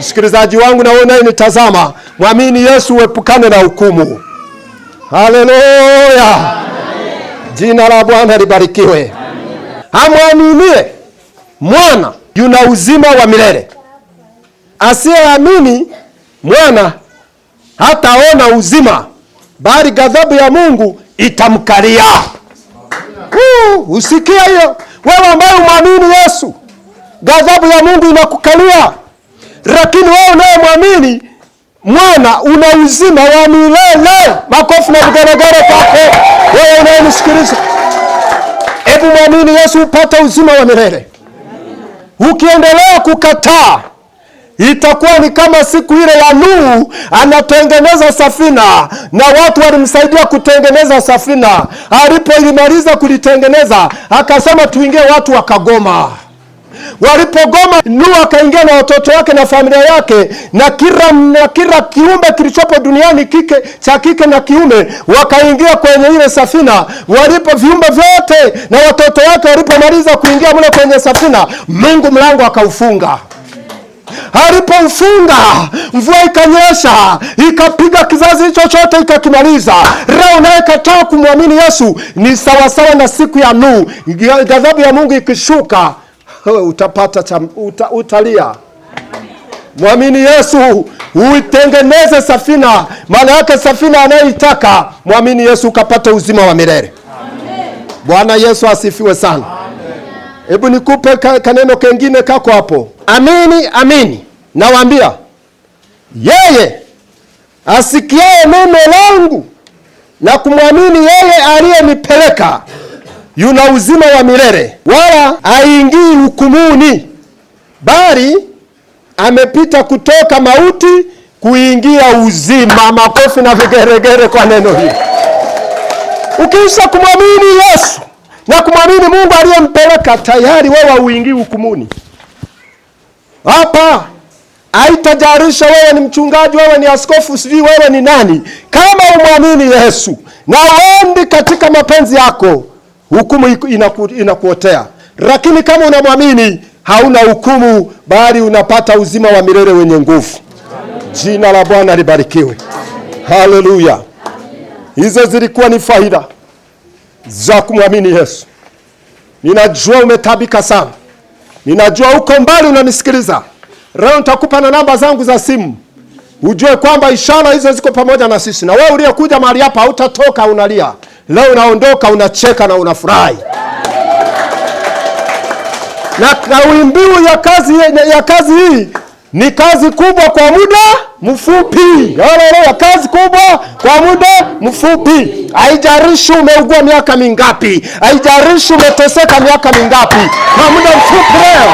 Msikilizaji wangu na wewe unayenitazama, mwamini Yesu uepukane na hukumu. Haleluya! Jina la Bwana libarikiwe. Amwaminie mwana yuna uzima wa milele, asiyeamini mwana hataona uzima, bali ghadhabu ya Mungu itamkalia. Usikie hiyo wewe ambaye umwamini Yesu, ghadhabu ya Mungu inakukalia. Lakini wewe unayemwamini mwana una uzima wa milele. Makofi na vigelegele kwako wewe unayenisikiliza. Hebu mwamini Yesu upate uzima wa milele. Ukiendelea kukataa, itakuwa ni kama siku ile ya Nuhu anatengeneza safina, na watu walimsaidia kutengeneza safina. Alipoimaliza kulitengeneza, akasema tuingie, watu wakagoma. Walipogoma, Nuhu akaingia na watoto wake na familia yake na kila kiumbe kilichopo duniani, kike cha kike na kiume, wakaingia kwenye ile safina. Walipo viumbe vyote na watoto wake walipomaliza kuingia mle kwenye safina, Mungu mlango akaufunga. Alipoufunga, mvua ikanyesha, ikapiga kizazi hicho chote ikakimaliza. Leo unayekataa kumwamini Yesu ni sawasawa na siku ya Nuhu. Ghadhabu ya Mungu ikishuka, utapata utalia. Mwamini Yesu uitengeneze safina, maana yake safina anayeitaka. Mwamini Yesu ukapata uzima wa milele. Bwana Yesu asifiwe sana. Hebu nikupe kaneno kengine kako hapo. Amini amini nawaambia, yeye asikiaye neno langu na kumwamini yeye aliyenipeleka yuna uzima wa milele, wala haingii hukumuni, bali amepita kutoka mauti kuingia uzima. Makofi na vigeregere kwa neno hili. Ukiisha kumwamini Yesu na kumwamini Mungu aliyempeleka, tayari wewe huingii hukumuni. Hapa haitajarisha wewe ni mchungaji, wewe ni askofu, sijui wewe ni nani. Kama umwamini Yesu na uendi katika mapenzi yako, hukumu inakuotea. Lakini kama unamwamini, hauna hukumu, bali unapata uzima wa milele wenye nguvu. Jina la Bwana libarikiwe. Haleluya. Hizo zilikuwa ni faida za kumwamini Yesu. Ninajua umetabika sana, ninajua uko mbali unanisikiliza leo. Nitakupa na namba zangu za simu, ujue kwamba ishara hizo ziko pamoja na sisi. Na wewe uliyekuja mahali hapa, hautatoka unalia leo, unaondoka unacheka na unafurahi. Na kauli mbiu ya kazi hii ni kazi kubwa kwa muda mfupi. Haleluya, kazi kubwa kwa muda mfupi. Haijalishi umeugua miaka mingapi, haijalishi umeteseka miaka mingapi, kwa muda mfupi leo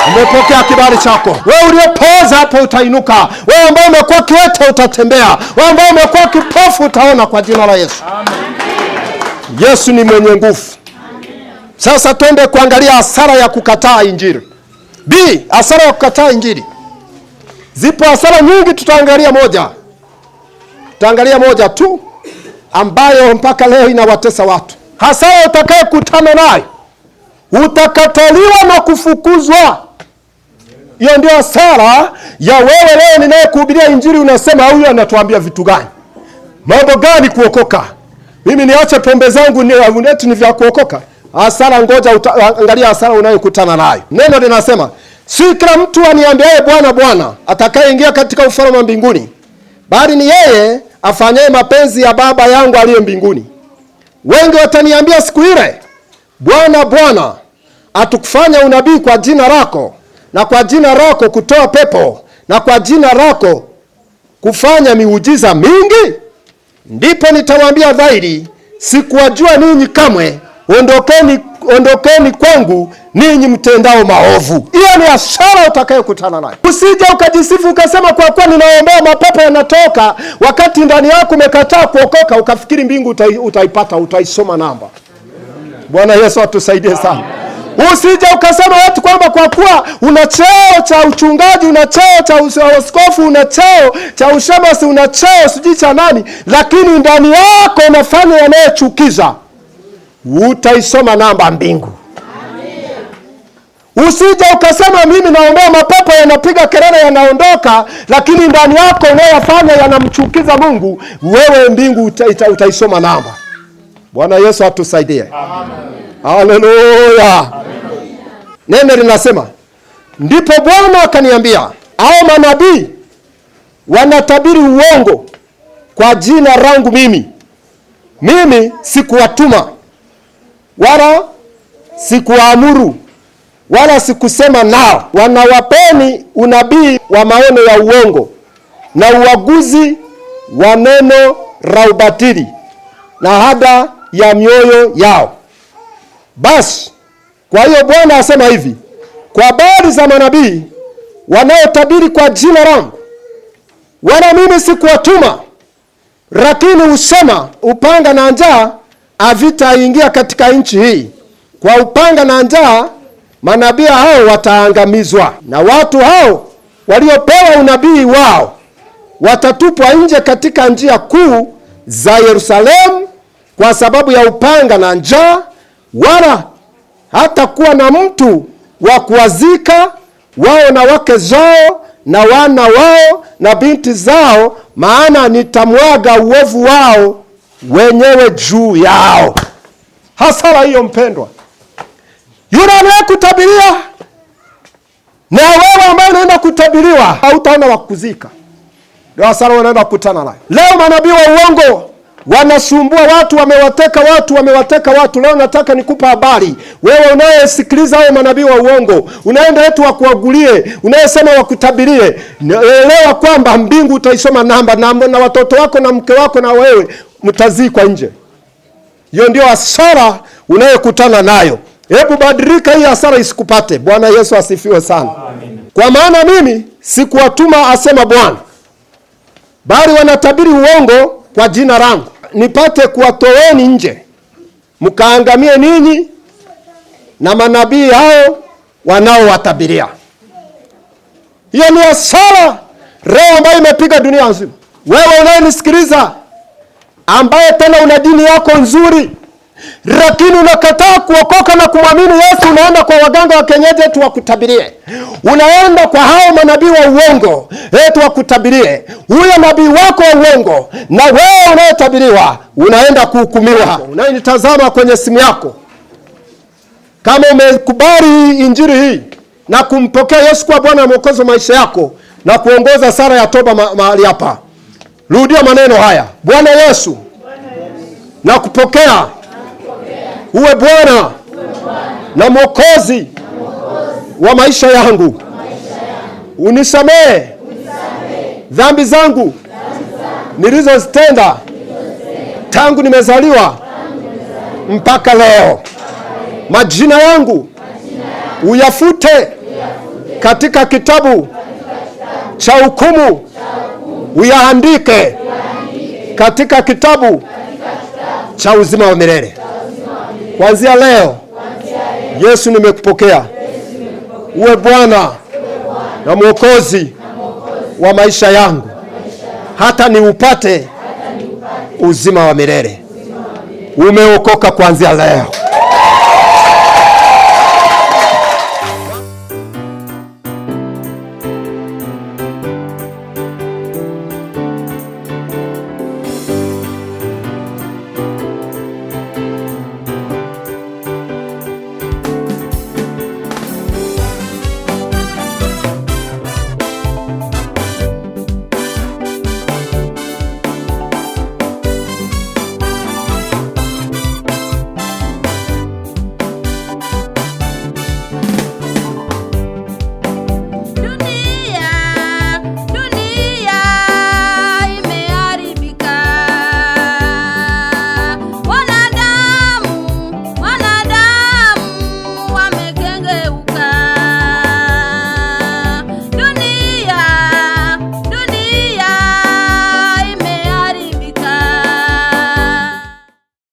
umepokea kibali chako. Wewe uliyepooza hapo utainuka. Wewe ambaye umekuwa kiwete utatembea. Wewe ambaye umekuwa kipofu utaona kwa jina la Yesu. Amen. Yesu ni mwenye nguvu. Sasa twende kuangalia hasara ya kukataa Injili. B, hasara ya kukataa Injili. Zipo hasara nyingi, tutaangalia moja. Tutaangalia moja tu ambayo mpaka leo inawatesa watu. Hasara utakayokutana nayo, utakataliwa na kufukuzwa. Hiyo ndio hasara ya wewe leo ninayekuhubiria Injili unasema huyu anatuambia vitu gani? Mambo gani kuokoka? Mimi niache pombe zangu ni vya kuokoka? Hasara, ngoja angalia hasara unayokutana nayo. Neno linasema, si kila mtu aniambiaye Bwana Bwana atakayeingia katika ufalme wa mbinguni, bali ni yeye afanyaye mapenzi ya Baba yangu aliye mbinguni. Wengi wataniambia siku ile, Bwana Bwana, atukufanya unabii kwa jina lako, na kwa jina lako kutoa pepo, na kwa jina lako kufanya miujiza mingi? Ndipo nitawaambia dhahiri, sikuwajua ninyi kamwe, ondokeni kwangu ninyi mtendao maovu. Hiyo ni hasara utakayokutana nayo. Usije ukajisifu ukasema kwa kuwa ninaombea mapepo yanatoka, wakati ndani yako umekataa kuokoka, ukafikiri mbingu utaipata, utaisoma namba. Bwana Yesu atusaidie sana. Usije ukasema watu kwamba kwa kuwa una cheo cha uchungaji, una cheo cha uaskofu, una cheo cha ushemasi, una cheo sijui cha nani, lakini ndani yako unafanya yanayochukiza, utaisoma namba mbingu. Usije ukasema mimi naombea mapepo yanapiga kelele yanaondoka, lakini ndani yako unayoyafanya yanamchukiza Mungu. Wewe mbingu utaisoma namba. Bwana Yesu atusaidie. Haleluya. Neno linasema, ndipo Bwana akaniambia, hao manabii wanatabiri uongo kwa jina langu mimi. Mimi sikuwatuma wala sikuwaamuru wala sikusema nao. Wanawapeni unabii wa maono ya uongo na uaguzi wa neno la ubatili na hada ya mioyo yao. Basi kwa hiyo Bwana asema hivi, kwa habari za manabii wanaotabiri kwa jina langu, wala mimi sikuwatuma, lakini husema upanga na njaa havitaingia katika nchi hii. Kwa upanga na njaa manabii hao wataangamizwa, na watu hao waliopewa unabii wao watatupwa nje katika njia kuu za Yerusalemu kwa sababu ya upanga na njaa, wala hatakuwa na mtu wa kuwazika wao na wake zao na wana wao na binti zao, maana nitamwaga uovu wao wenyewe juu yao. Hasara hiyo mpendwa, yule anayekutabiria na wewe ambaye unaenda kutabiriwa, hautaona wa kuzika. Ndio hasara unaenda kukutana nayo. Leo manabii wa uongo wanasumbua watu, wamewateka watu, wamewateka watu. Leo nataka nikupa habari, wewe unayesikiliza hao manabii wa uongo, unaenda eti wakuagulie, unayesema wakutabirie, elewa kwamba mbingu utaisoma namba na watoto wako na mke wako na wewe mtazikwa nje. Hiyo ndio hasara unayokutana nayo. Hebu badilika, hii hasara isikupate. Bwana Yesu asifiwe sana. Amen. Kwa maana mimi sikuwatuma, asema Bwana, bali wanatabiri uongo kwa jina langu, nipate kuwatoeni nje mkaangamie ninyi na manabii hao wanaowatabiria. Hiyo ni hasara roho ambayo imepiga dunia nzima. Wewe unayenisikiliza, ambaye tena una dini yako nzuri, lakini unakataa kuokoka na kumwamini Yesu, unaenda kwa waganga wa kienyeji eti wakutabirie, unaenda kwa hao manabii wa uongo eti wakutabirie. Huyo nabii wako wa uongo na wewe unayetabiriwa unaenda kuhukumiwa. Unayenitazama kwenye simu yako, kama umekubali injili hii na kumpokea Yesu kuwa Bwana na Mwokozi wa maisha yako na kuongoza sala ya toba mahali hapa, rudia maneno haya: Bwana Yesu, na kupokea uwe Bwana na Mwokozi wa maisha yangu, unisamehe dhambi zangu nilizozitenda tangu nimezaliwa mpaka leo. Majina yangu uyafute katika kitabu cha hukumu, uyaandike katika kitabu cha uzima wa milele. Kuanzia leo, Yesu, nimekupokea uwe Bwana na Mwokozi wa maisha yangu, hata niupate uzima wa milele. Umeokoka kuanzia leo.